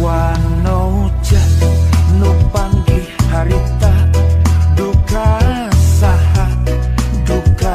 Wanoja nu panggih harita, duka saha duka.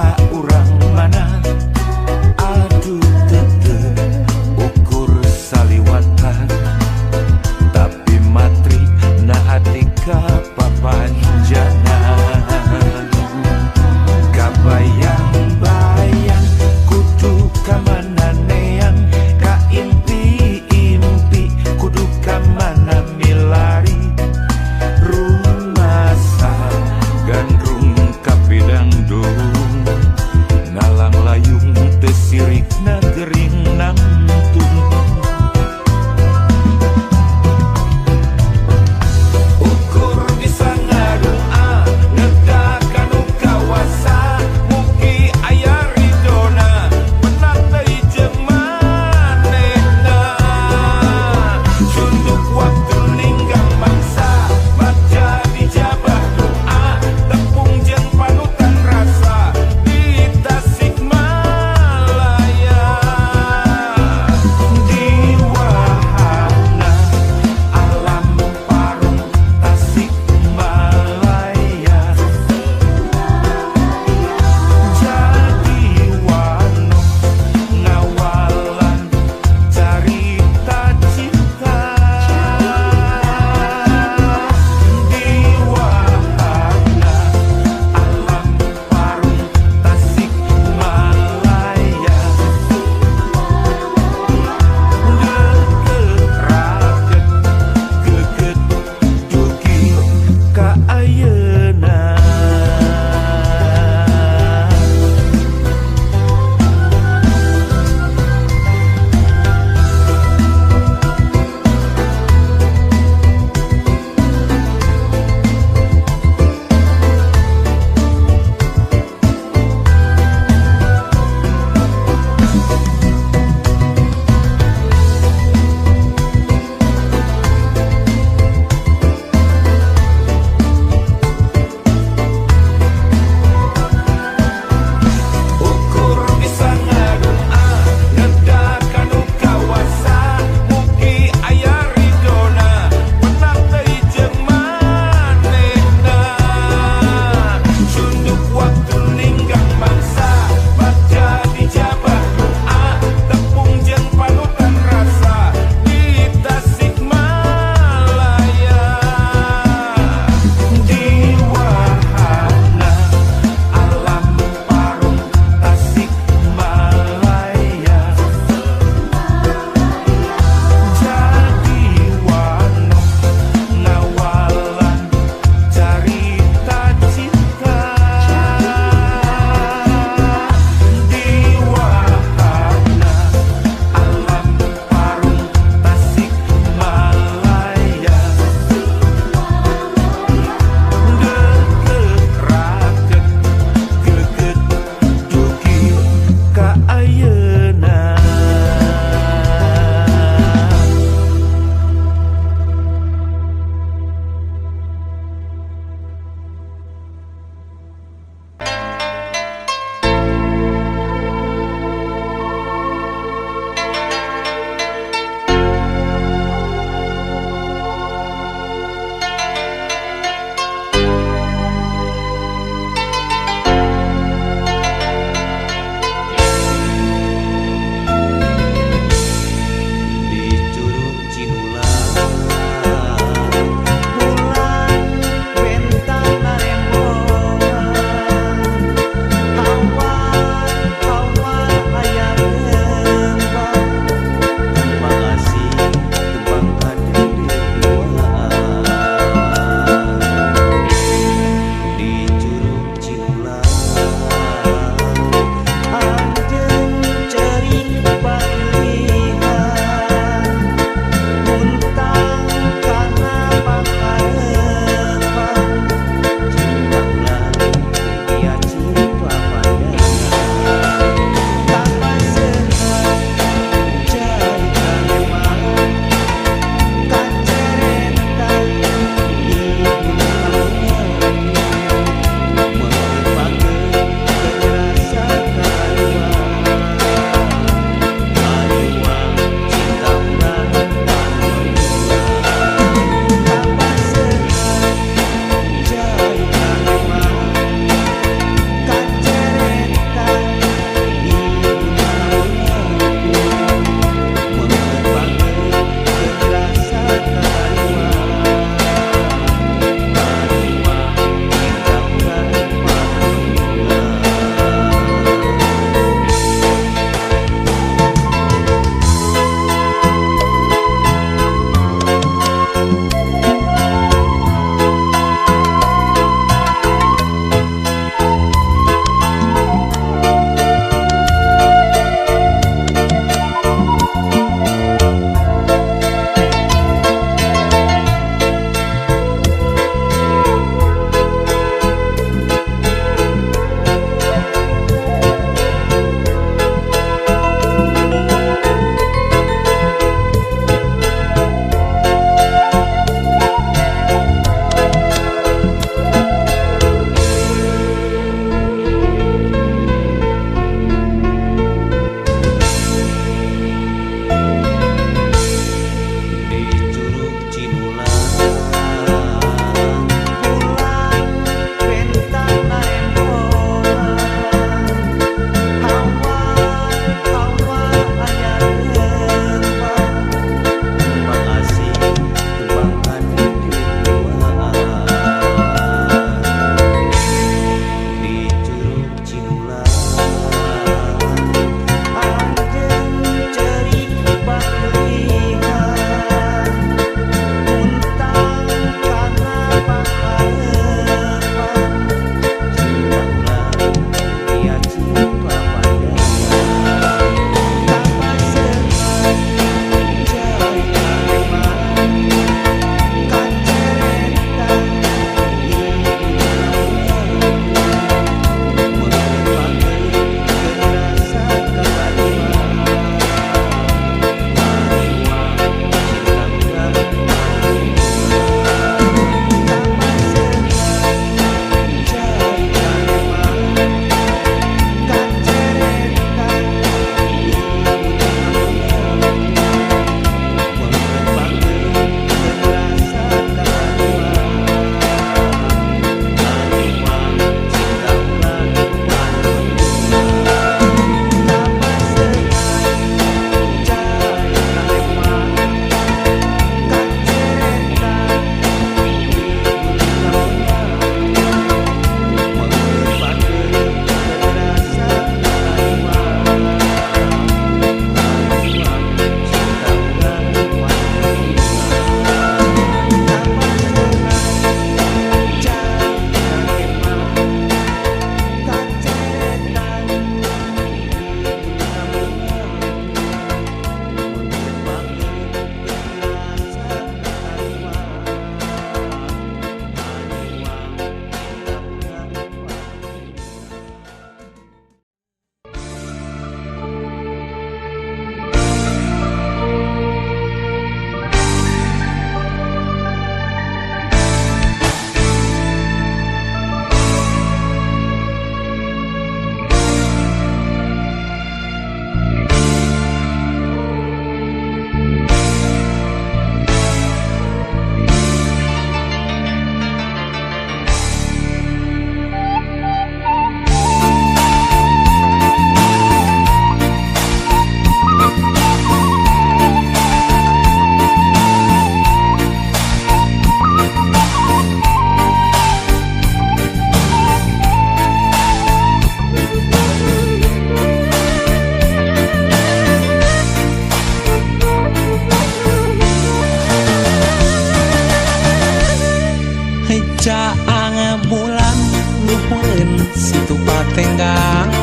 Patenggang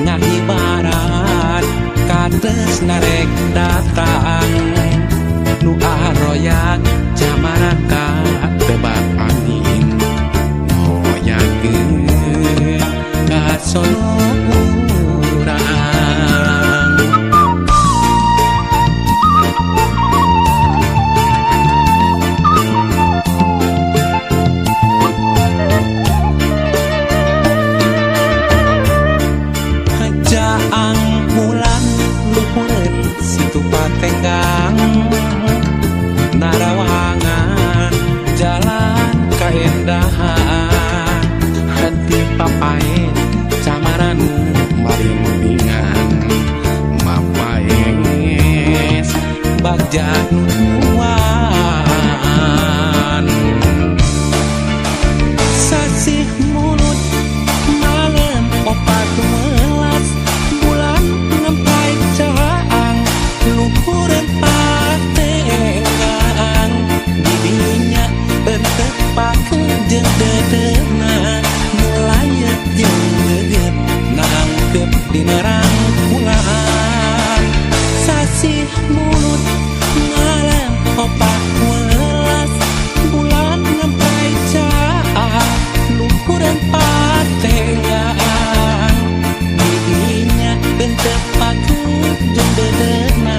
ngahibaran kates narek datang nu aroyak camaraka tebak angin hoyangkeun ka Solo urang. Jaang bulan luhureun Situ Patenggang narawangan jalan kaendahan hati papae camaranu marimbingan mapaes bagja nuan sasih mulut malam 14 bulan ngempai caang luhureun Patenggang didinya entep pakeun jeung dedeuna nu layet jeung geget nangkep dina rangkulan sasih mulut malam 14 bulan ngempai caang luhureun Patenggang didinya entep pakeun jeung dedeuna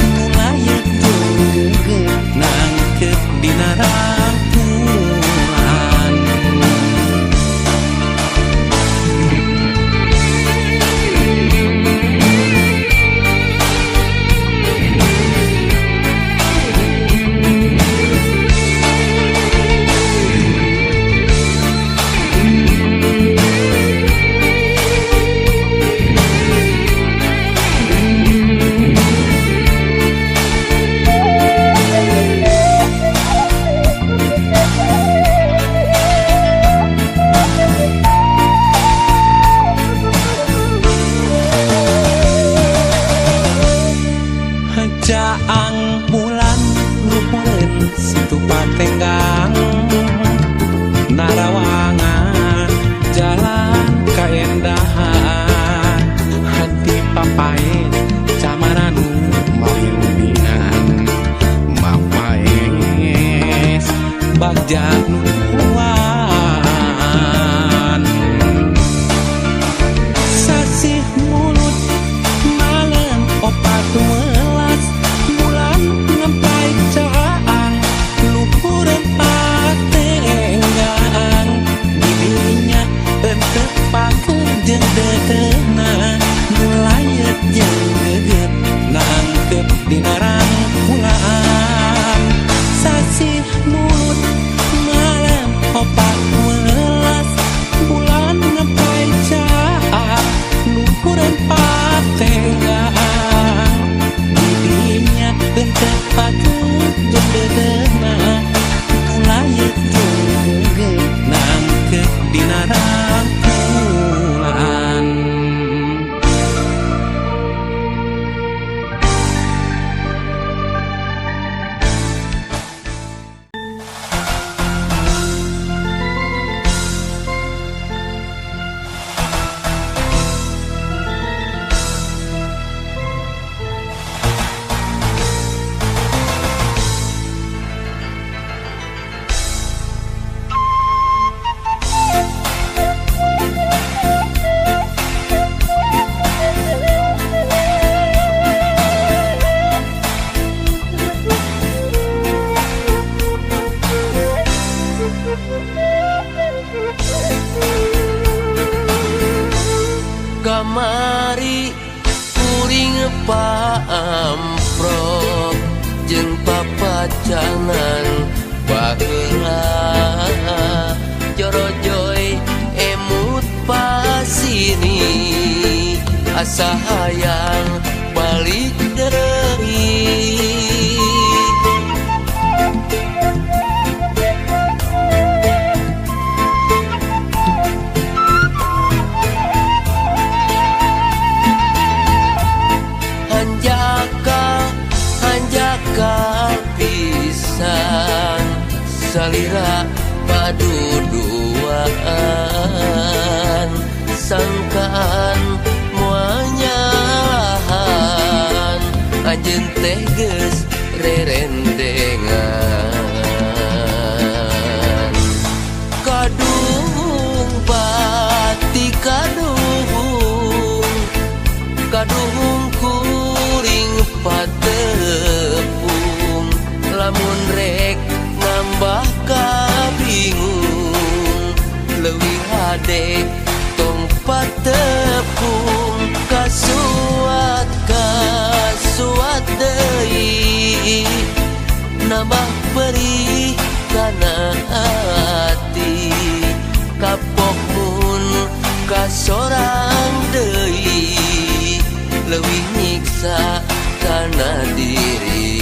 nu layet jeung geget nangkep dina rangkulan. Jaang bulan luhureun Situ Patenggang narawangan jalan kaendahan hati papae camaranu marimbingan mapaes bagja nuan sasih mulut malam 14 bulan ngempai caang luhureun Patenggang didinya entep pakeun jeung dedeuna nu layet jeung geget nangkep dina rangkulan sasih mulut malam 14 bulan ngempai caang luhureun Patenggang didinya entep pakeun jeung dedeuna nu layet jeung geget nangkep dina rangkulan. Kamari kuring paamprok jeung papacanan baheula jorojoy emut pasini asa hayang balik deui. Hanjakal pisan salira paduduaan. Sangkaan moal nyalahan anjeun teh geus rerendengan. Kaduhung pati kaduhung, kaduhung kuring patepung. Lamun rek nambah kabingung leuwih hade tong patepung. Kasuat kasuat deui nambah perih kana ati. Kapok mun kasorang deui leuwih nyiksa kana diri.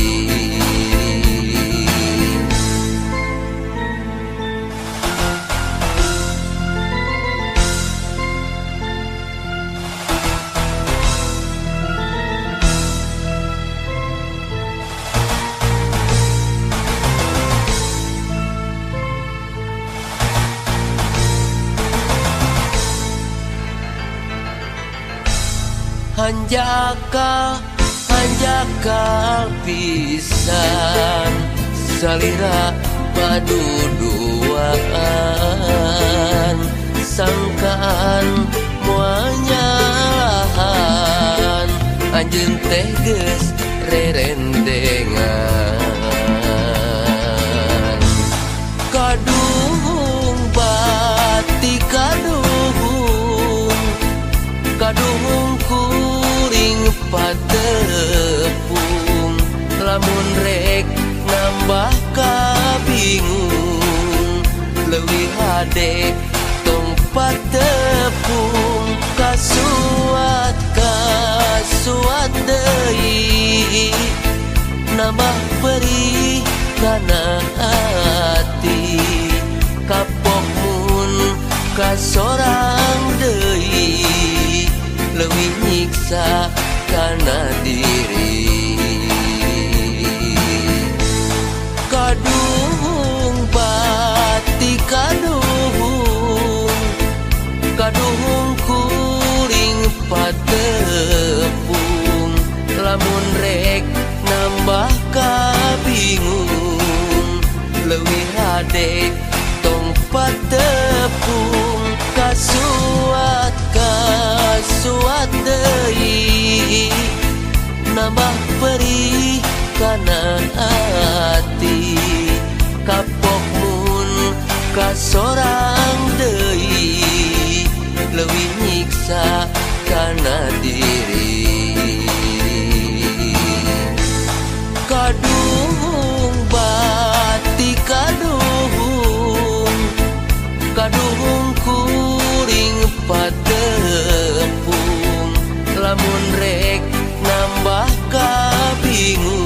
Hanjakal, hanjakal pisan salira paduduaan. Sangkaan moal nyalahan anjeun teh geus rerendengan. Kaduhung bati kaduhung, kaduhung kuring patepung. Lamun rek nambah kabingung leuwih hade tong patepung. Kasuat kasuat deui nambah perih kana ati. Kapok mun kasorang deui leuwih nyiksa kana diri. Kaduhung pati kaduhung, kaduhung kuring patepung. Lamun rek nambah kabingung leuwih hade tong patepung. Kasuat kasuat deui nambah perih kana ati. Kapok mun kasorang deui leuwih nyiksa kana diri. Kaduhung bati kaduhung, kaduhung kuring patepung. Lamun rek nambah kabingung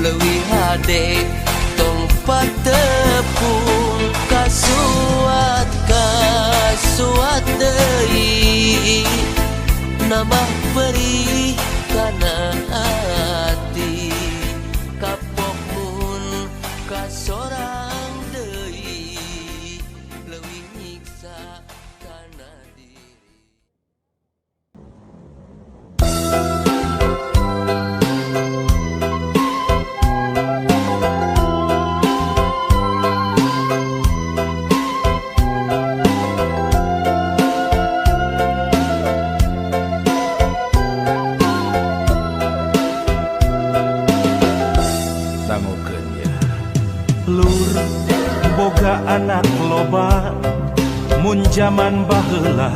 leuwih hade tong patepung. Kasuat kasuat deui nambah perih kana ati. Kapok mun kasorang deui leuwih nyiksa kana diri. Dangukeun ya. Lur boga anak loba mun jaman baheula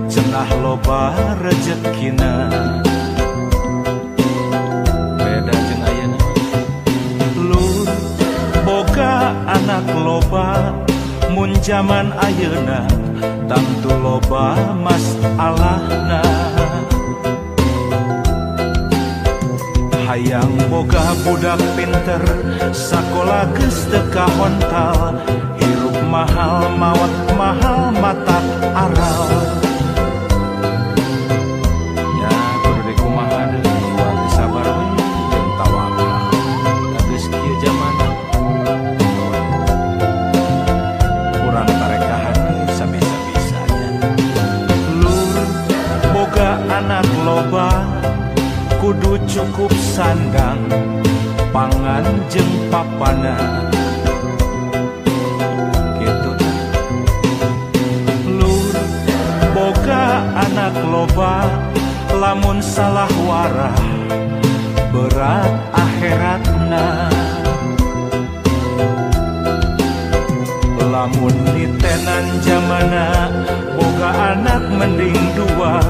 cenah loba rejekina. Beda jeung ayeuna. Lur boga anak loba mun jaman ayeuna tangtu loba masalahna. Hayang boga budak pinter sakola geus teu kahontal. Hirup mahal maot mahal matak aral. Ya kudu dikumaha deui wae sabar we jeung tawakal. Da geus kieu jaman urang tarekahan we sabisa-bisanya. Cukup sandang pangan jeung papana gitu. Lur, boga anak loba, lamun salah warah berat akhiratna. Lamun nitenan jamana, boga anak mending dua,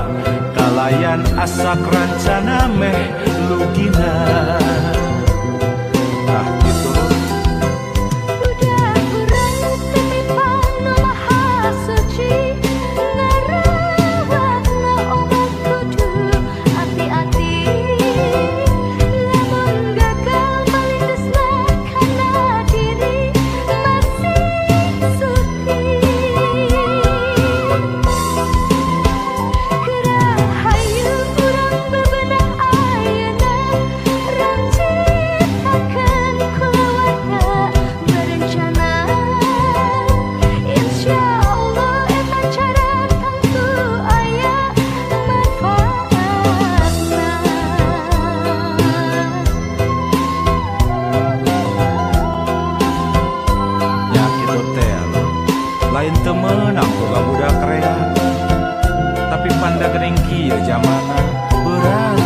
kalayan asak rancana meh lugina. Ah, gitu. Budak urang titipan Nu Maha Suci, ngarawatna omat kudu hati-hati. Lamun gagal, balindesna kana diri masih suci. Geura hayu urang bebenah ayeuna, rang ciptakeun kulawarga berencana. Insya Allah eta cara tangtu aya manfaatna. Ya kitu teh, lur. Lain teu meunang boga budak rea, tapi panda geuning kieu jamana berat.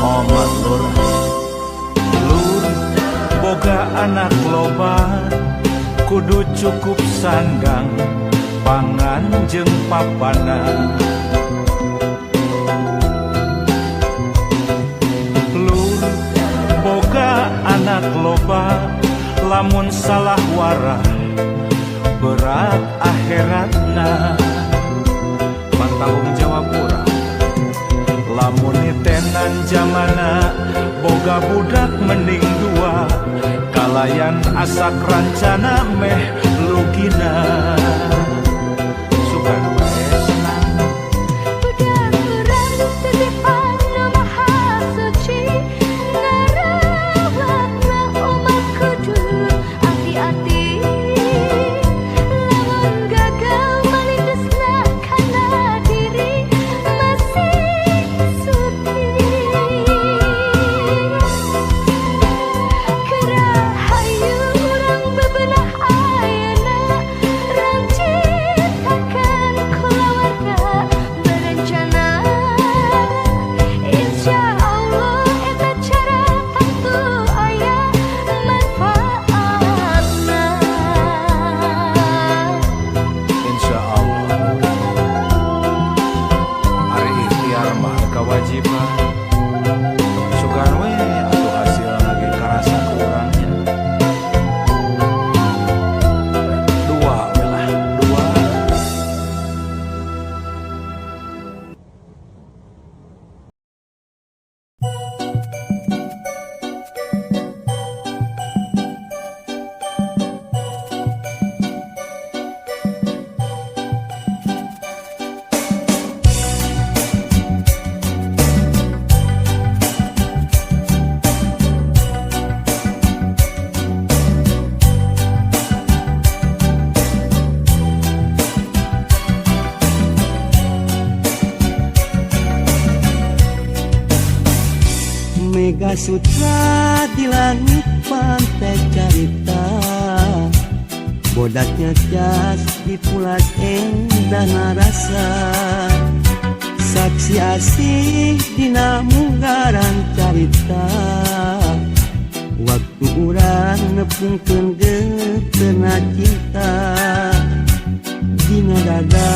Omat, lur. Lur, boga anak loba, kudu cukup sandang pangan jeung papana. Lur, boga anak loba, lamun salah warah berat akhiratna. Pan tanggung jawab urang. Lamun nitenan jamana, boga budak mending dua, kalayan asak rancana meh lugina. Sugan wae senang. Budak urang titipan Nu Maha Suci, ngarawatna omat kudu hati-hati. Lamun gagal, balindesna kana diri masih suci. Geura hayu urang bebenah ayeuna, rang ciptakeun kulawarga berencana. Insya Allah eta cara tangtu aya manfaatna. Insya Allah. Ari ikhtiar mah kewajiban. Sugan we atuh hasilna ge karasa ku urang nya. Dua we lah, dua. Mega Sutra di langit pantai carita, bodaknya jas di pulas endah narasa. Saksi asih dina munggaran carita, waktu urang nepungkeun geutena cinta. Dina dada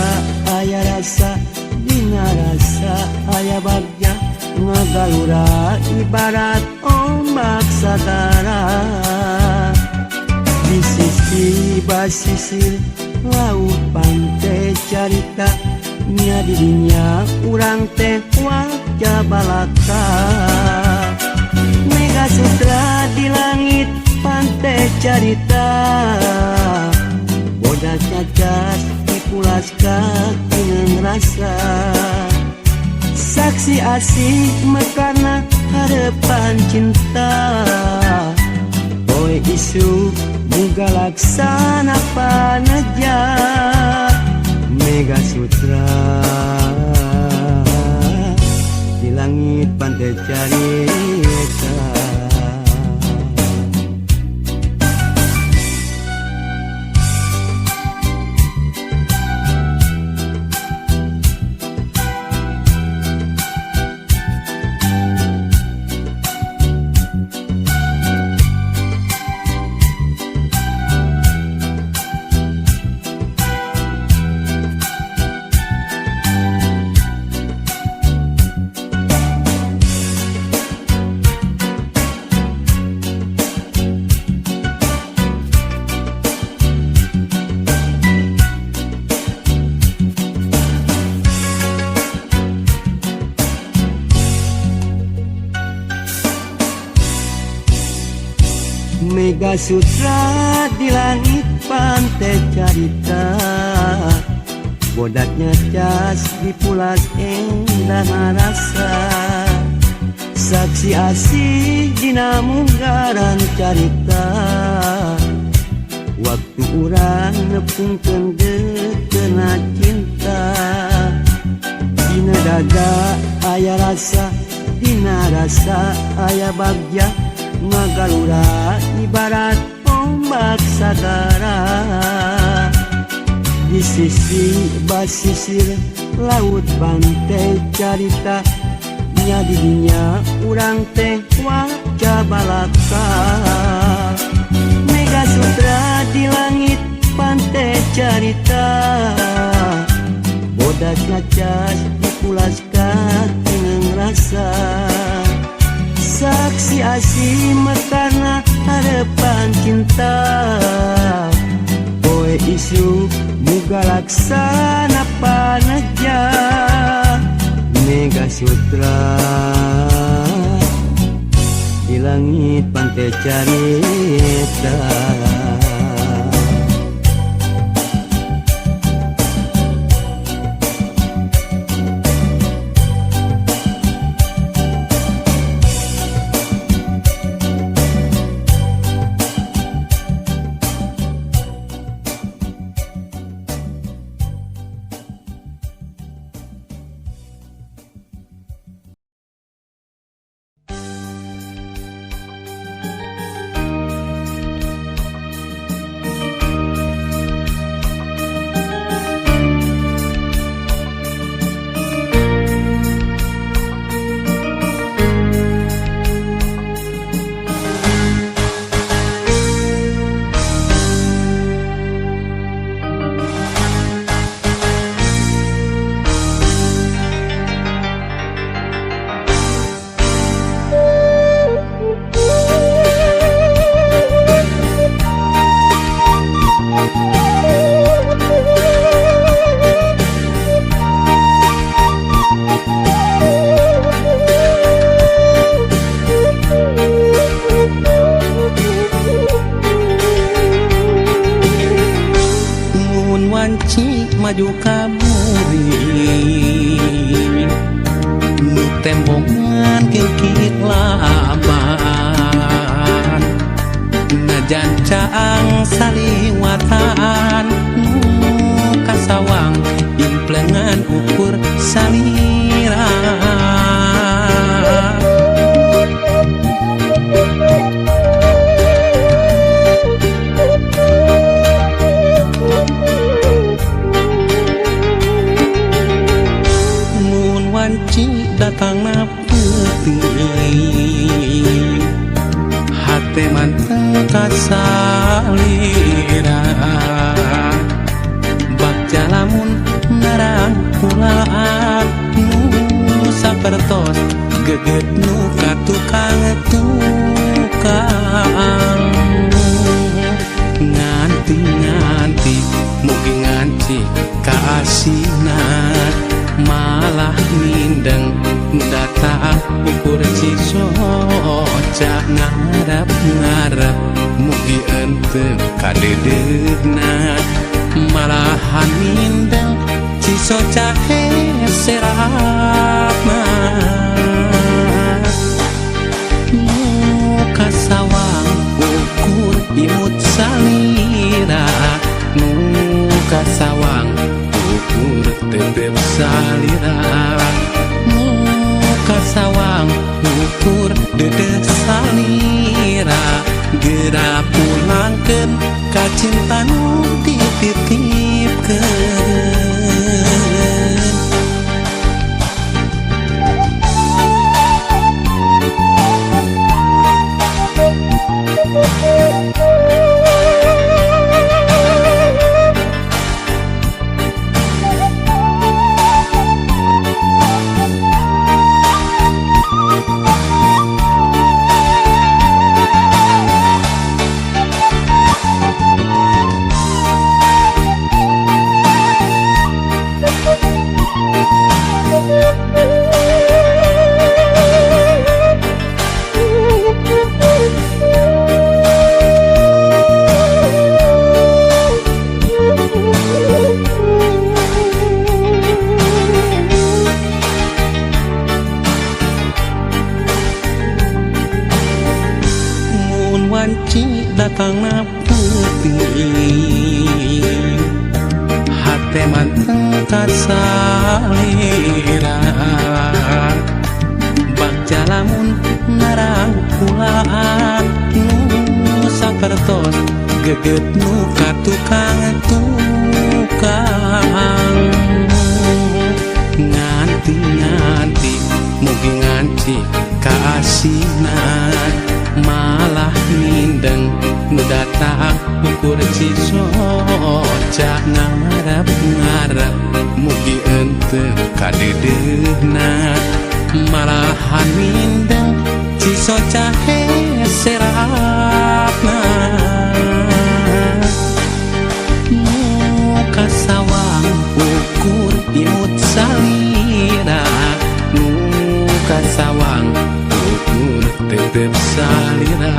aya rasa, dina rasa aya bagja, ngagalura ibarat ombak sagara. Di sisi basisir laut pantai carita, nya didinya urang teh wajah balaka. Mega Sutra di langit carita bodak cacat dipulas katineng rasa saksi asih mekarna harapan cinta poe isuk muga laksana paneja Mega Sutra di langit pantai carita. Mega Sutra di langit pantai carita bodaknya cas dipulas endah rasa saksi asih dina munggaran carita waktu urang nepungkeun deukena cinta dina dada aya rasa dina rasa aya bagja ngagalura ibarat ombak sagara di sisi basisir laut pantai carita nya didinya urang teh waca balaka Mega Sutra di langit pantai carita bodak ngacas dipulas katineng rasa saksi asih mekarna harapan cinta poe isuk muga laksana paneja Mega Sutra di langit pantai carita. Maju kaburi nu tembongan kilkit laban najan caang saliwatan nu kasawang implengan ukur salira. Datangna peuting hate manteng kasalira bagja lamun narangkulaan nu sapertos geget nu ka tukang tukang nganti-nganti mugi nganti kaasinan malah mindeng datang ukur cisoca ngarep-ngarep mugi enteu kadeudeuhna malahan mindeng cisoca heserapna muka sawang ukur imut salira muka sawang ukur tetep salira muka sawang ukur dedeh salira geura pulangkeun ka cinta nu dititipkeun. Wanci datangna peuting hate manteng kasalira bagja lamun ngarangkulaan nu sapertos geget nu ka tukang tukang nganti-nganti mugi nganti kaasinan malah mindeng nu datang ukur cisoca ngarep-ngarep mugi enteu kadeudeuhna malahan mindeng cisoca heserapna muka sawang ukur imut salira muka sawang ukur tetep salira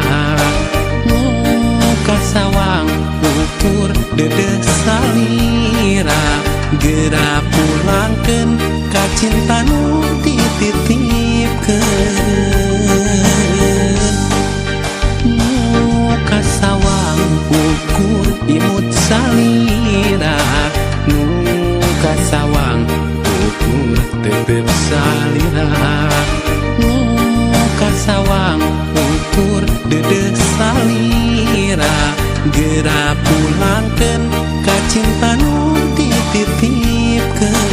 muka sawang ukur dedeh salira geura pulangkeun ka cinta nu dititipkeun muka sawang ukur imut salira muka sawang ukur tetep salira muka sawang ukur dedeh salira geura pulangkeun ka cinta nu dititipkeun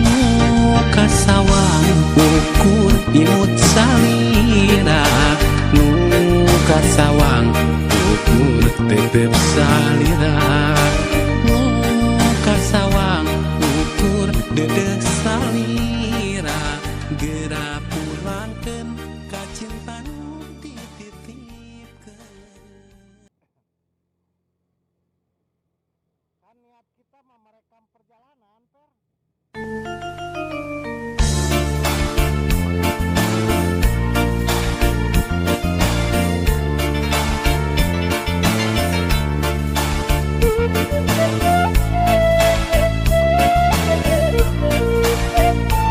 muka sawang ukur imut salira muka sawang ukur tetep salira muka sawang ukur dedeh salira geura pulangkeun ka cinta nu dititipkeun. Kan niat kita mah merekam perjalanan, Per. Thank you.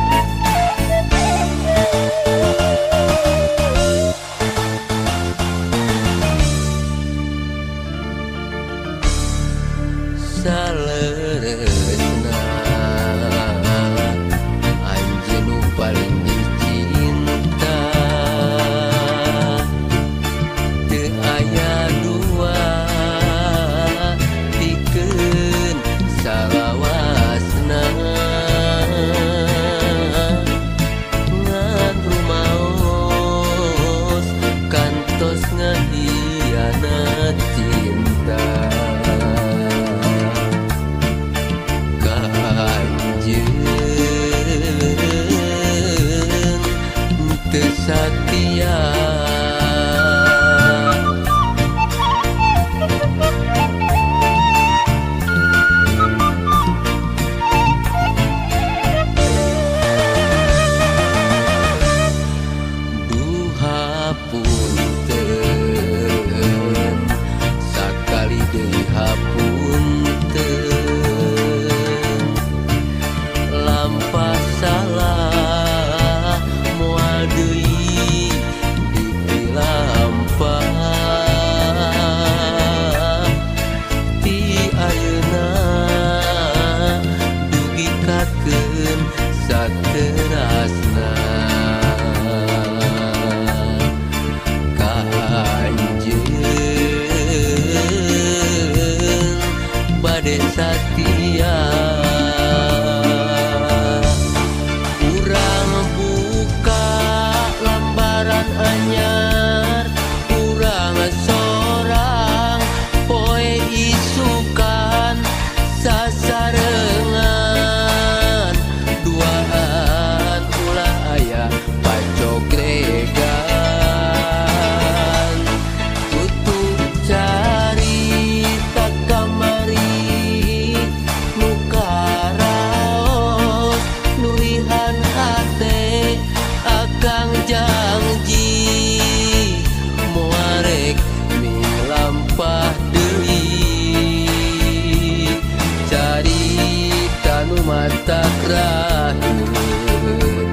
matak raheut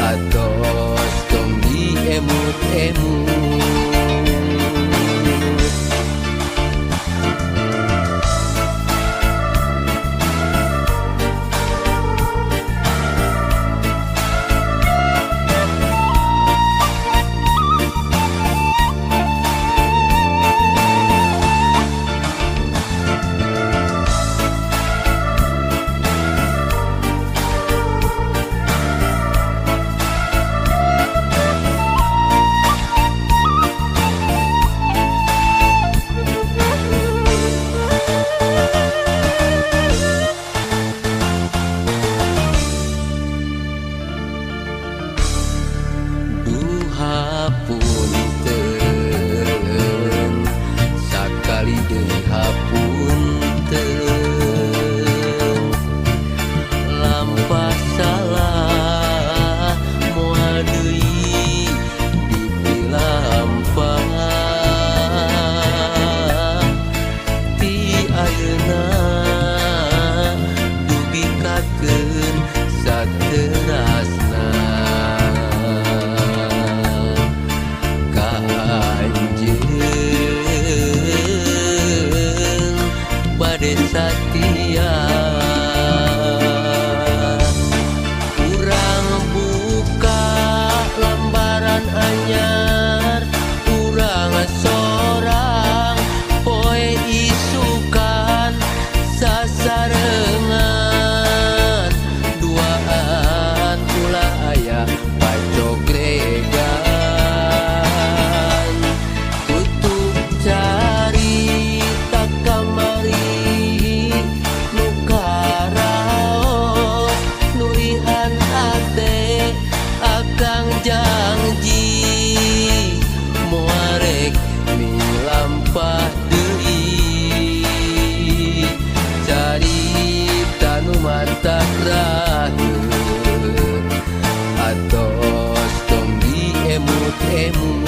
atos tong diemut-emut. Hapunten sakali deui hapunten lampah salah moal deui dipilampah ti ayeuna dugikakeun saterasna ka anjeun bade satia. Urang buka lambaran anyar, urang sorang poe isukan sasarengan duaan ulah aya pacogregan. Tutup carita kamari nu karaos nurihan ate akang janji moal rek milampah deui carita nu matak raheut atos tong diemut-emut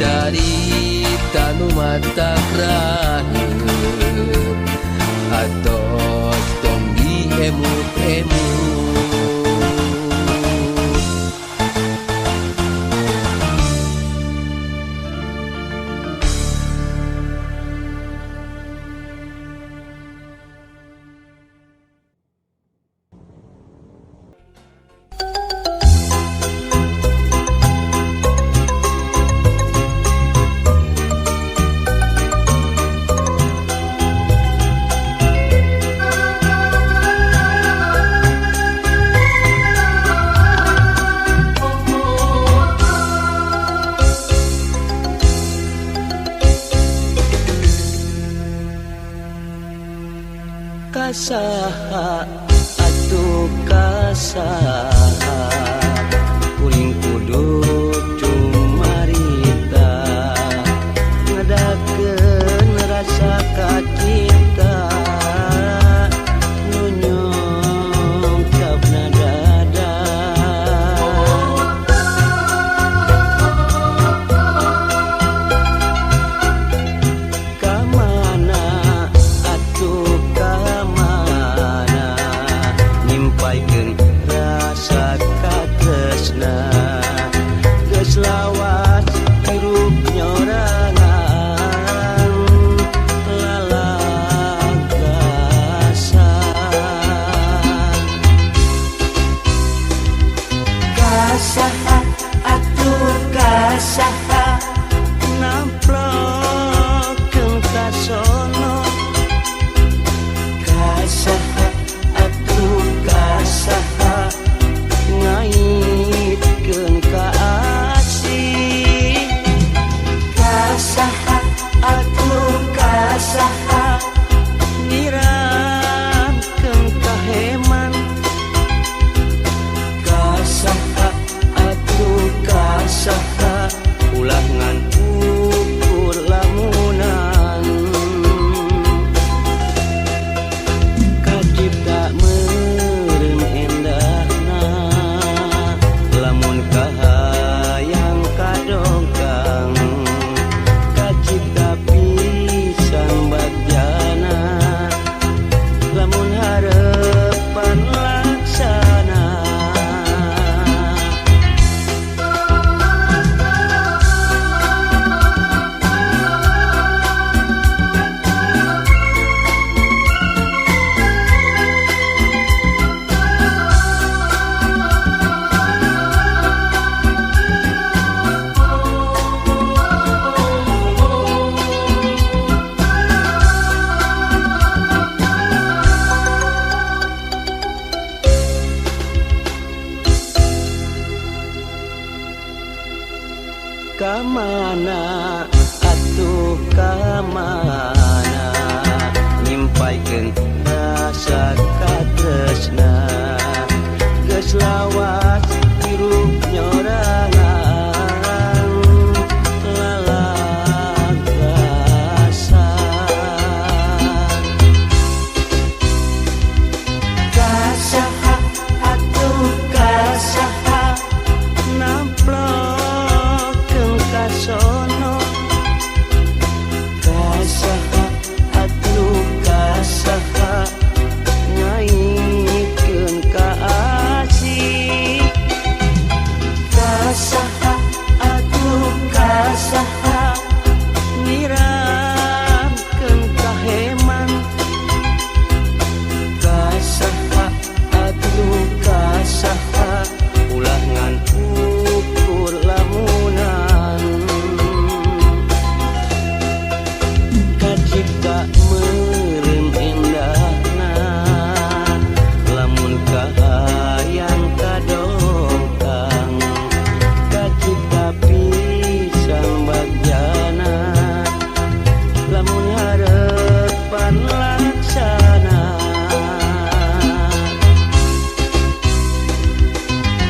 carita nu matak raheut atos tong diemut-emut. Kasaha atuh kasaha kuring kudu cumarita ngadakeun rasa ka cinta nu nyongkapna dada. Kamana atuh kamana nyimpaikeun rasa ka Kamana atuh kamana nyimpaikeun rasa katresna geus lawas hirup nyorangan lalagasan. Kasaha atuh kasaha namplokeun kasono, kasaha atuh kasaha ngaitkeun ka asih, kasaha atuh kasaha nyiramkeun kaheman, kasaha atuh kasaha ulah ngan ukur lamunan. Kacipta meureun endahna lamun kahayang kadongkang, kacipta pisan bagjana lamun harepan laksana.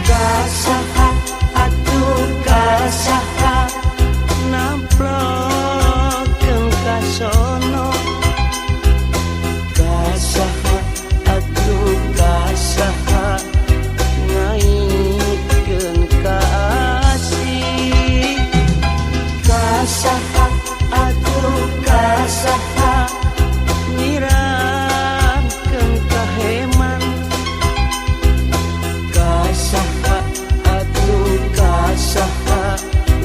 Kasaha atuh kasaha namplokeun kasono, kasaha atuh kasaha ngaitkeun ka asih, kasaha atuh kasaha nyiramkeun kaheman, kasaha atuh kasaha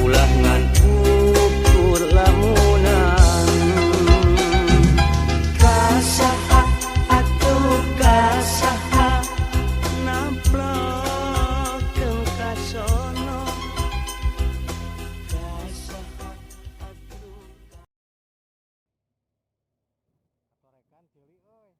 ulah ngan ukur lamunan. Kasaha atuh kasaha namplokeun kasono, kasaha atuh. Torekan ceuli euy.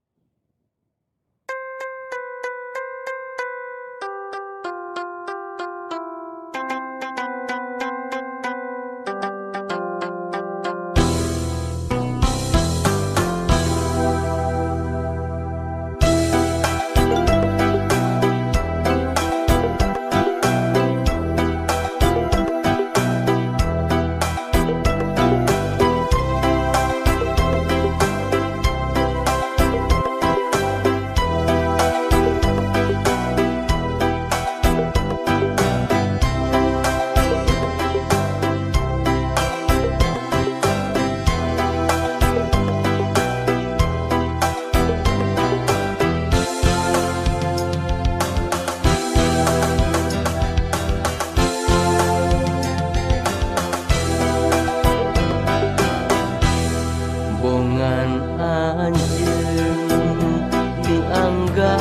Bongan anjeun diangga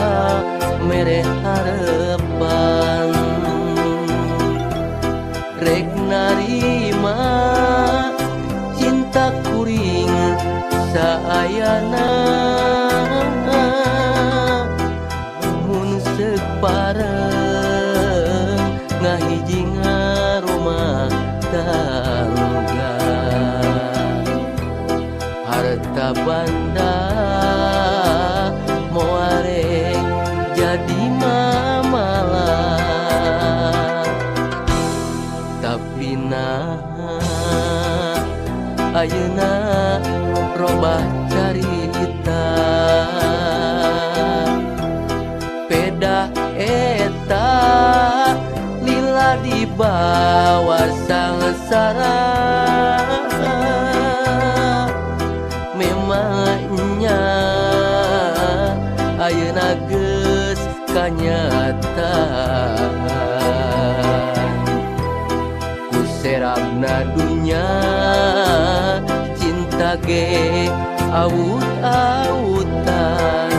mere harepan rek narima cinta kuring saayana mun seuk pareng ngahiji ngarumah tangga harta banda moarek jadi mamala, tapi nah ayeuna robah carita peda eta lila dibawa sangsara. Memangnya ayeuna geus kanyataan ku serabna dunya cinta ge awut-awutan.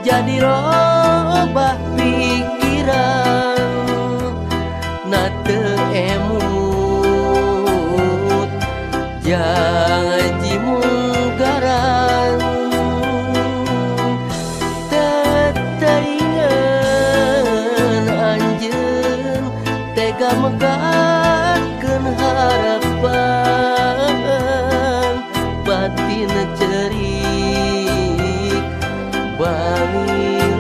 jadi robah pikiran na teu emut janji munggaran teteingan anjeun tega megatkeun harapan batin cerik balilihan.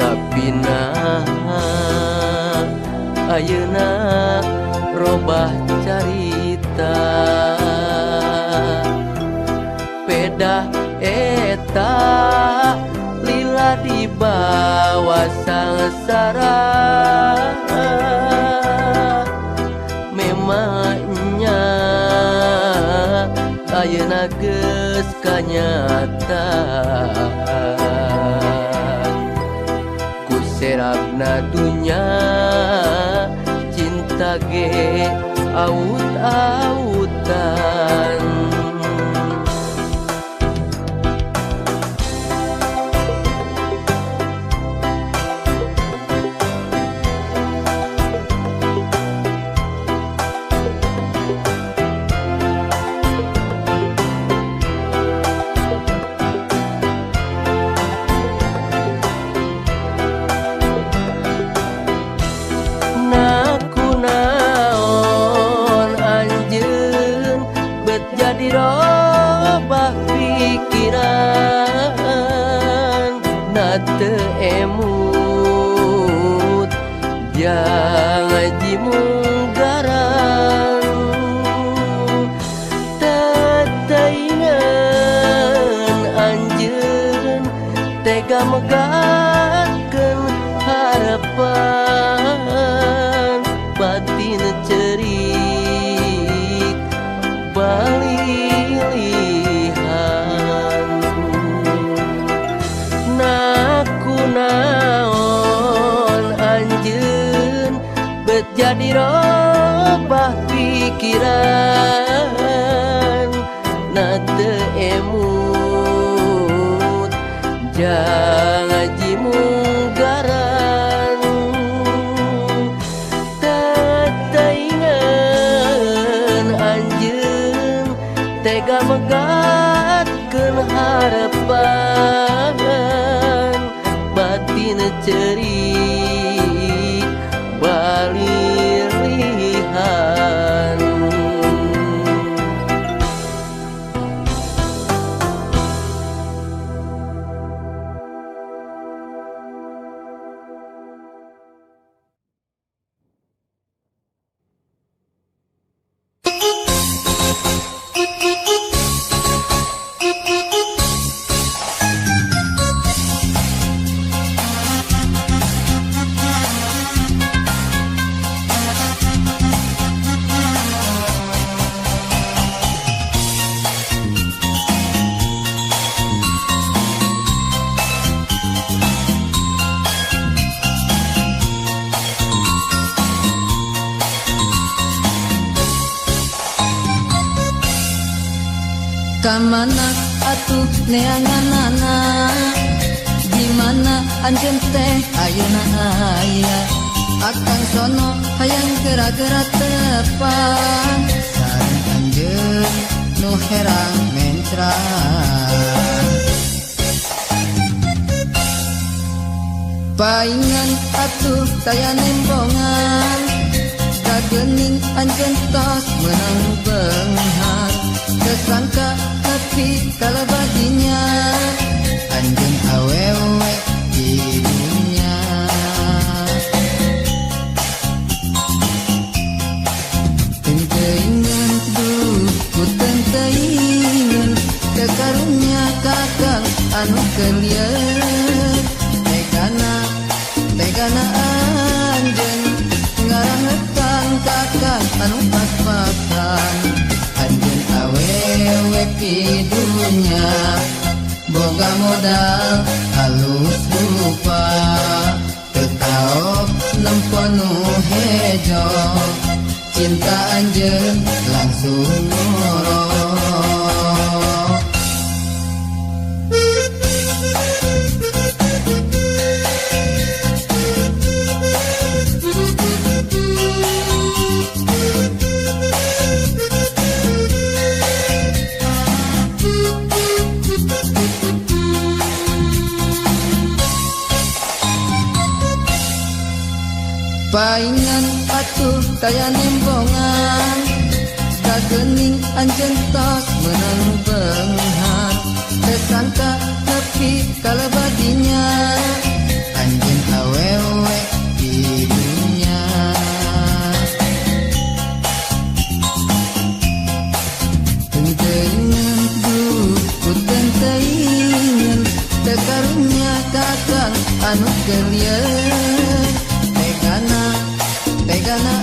Tapi nah ayeuna robah carita pedah eta lila dibawa sangsara memangnya ayeuna geus kanyata serapna dunya cinta ge aut-autan. Jadi robah pikiran na teu emut janji munggaran teteingan anjeun tega megatkeun harapan batin cerik balilihan. Na kunaon anjeun bet jadi robah pikiran na teu emut janji munggaran teteingan anjeun tega megatkeun harapan batin cerik balilihan. Kamana atuh neanganana, di mana anjeun teh ayeuna aya? Akang sono hayang gera-gera tepang sareng anjeun nu herang mencrang. Paingan atuh taya nembongan, kagening anjeun tos meunang beunghar. Kesangka hati kalabadinya anjeun awewe di dunya. Tenteingan duh ku tenteingan, kekarunya kakang anu kelieur. Tegana, tegana. anu pas-pasan. Anjeun awewe pidunya boga modal halus rupa, teu kaok nempo nu hejo, cinta anjeun langsung ngorok. Paingan atuh taya nembongan, kagening anjeun tos meunang beunghar, teu sangka nepi kalebadinya anjeun awewe di dunya. Teuingan duh ku teuingan, teu karunya kakang anu keur lieur. Tegana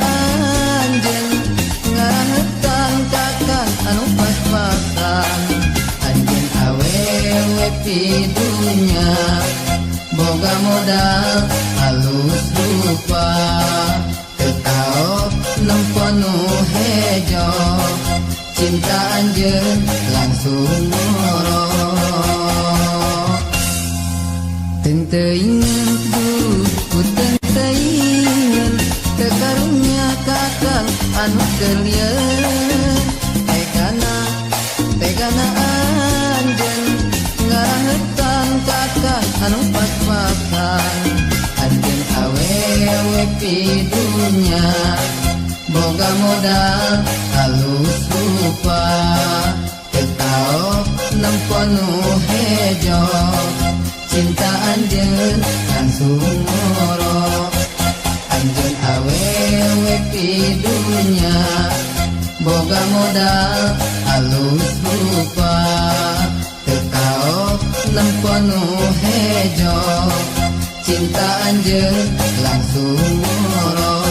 anjeun ngarahetan kakang anu pas-pasan. Anjeun awewe pidunya boga modal halus rupa, teu kaok nempo nu hejo, cinta anjeun langsung ngorok. Teuingan duh ku teuingan, teu karunya kakang anu keur lieur. Tegana anjeun ngarahetan kakang anu pas-pasan. Anjeun awewe pidunya boga modal halus rupa, teu kaok nempo nu hejo, cinta anjeun langsung ngorok. Anjeun awewe pidunya boga modal halus rupa, teu kaok nempo nu hejo, cinta anjeun langsung ngorok.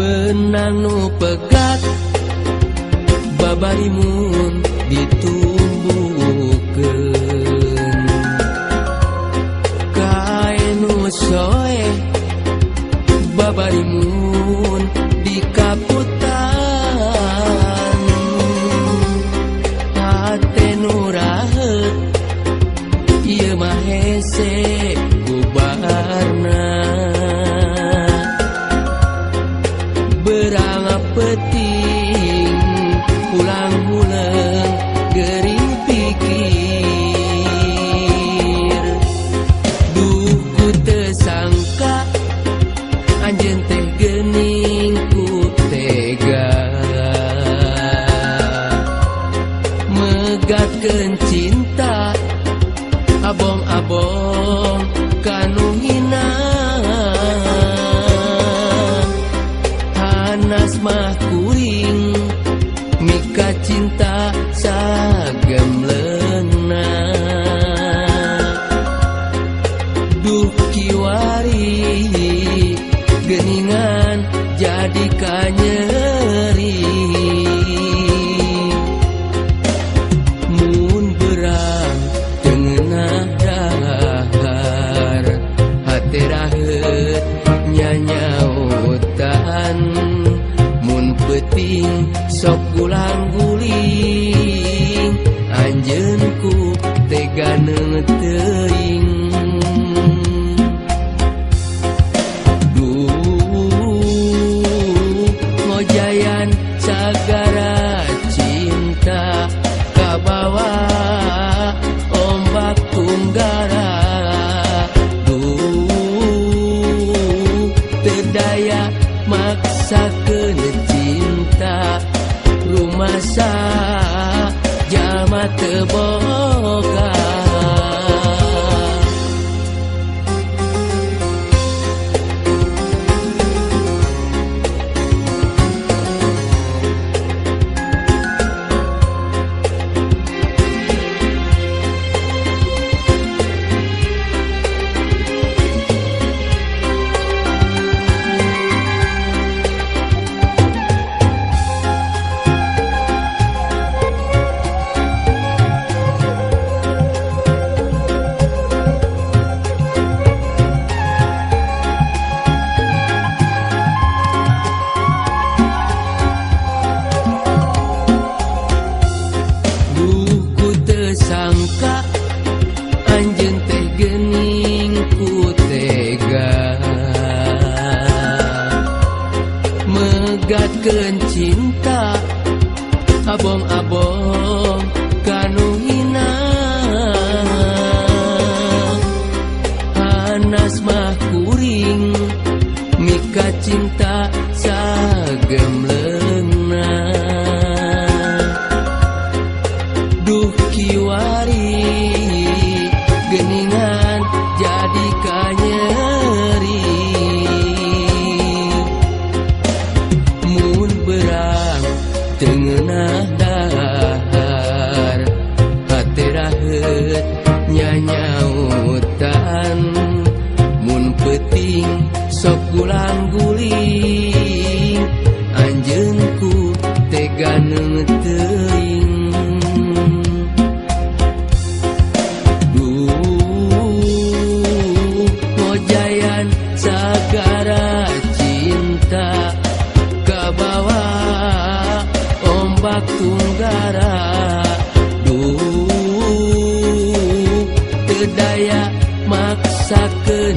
Benang nu pegat babarimun ditumbuhkeun, kae nu soeh babarimun dikaputan, hate nu raheut ieu mah hese bubarna. Berang peting pulang huleng gering pikir, duh ku teu sangka anjeun teh geuning ku tega megatkeun cinta abong-abong kanu hina. Hanas mah kuring mika cinta sagemleungna, duh kiwari geuningan jadi kanyeri. Mun berang teu ngeunah dahar, hate raheut nyanyautan, mun peuting sok gulang guling, anjeun ku tega neung teuing. cinta kabawa ombak tunggara. Duh teu daya maksakeun cinta rumasa jalma teu boga. Sangka anjeun teh geuning ku tega megatkeun cinta abong-abong kanu hina. Hanas mah kuring mika cinta sagemleungna. Duh kiwari geningan jadi kanyeri mun berang teu ngeunah dahar hate raheut nyanyautan mun peuting sok gulang-guling anjeun ku tega teuing. Sagara cinta kabawa ombak tunggara. Duh teu daya maksakeun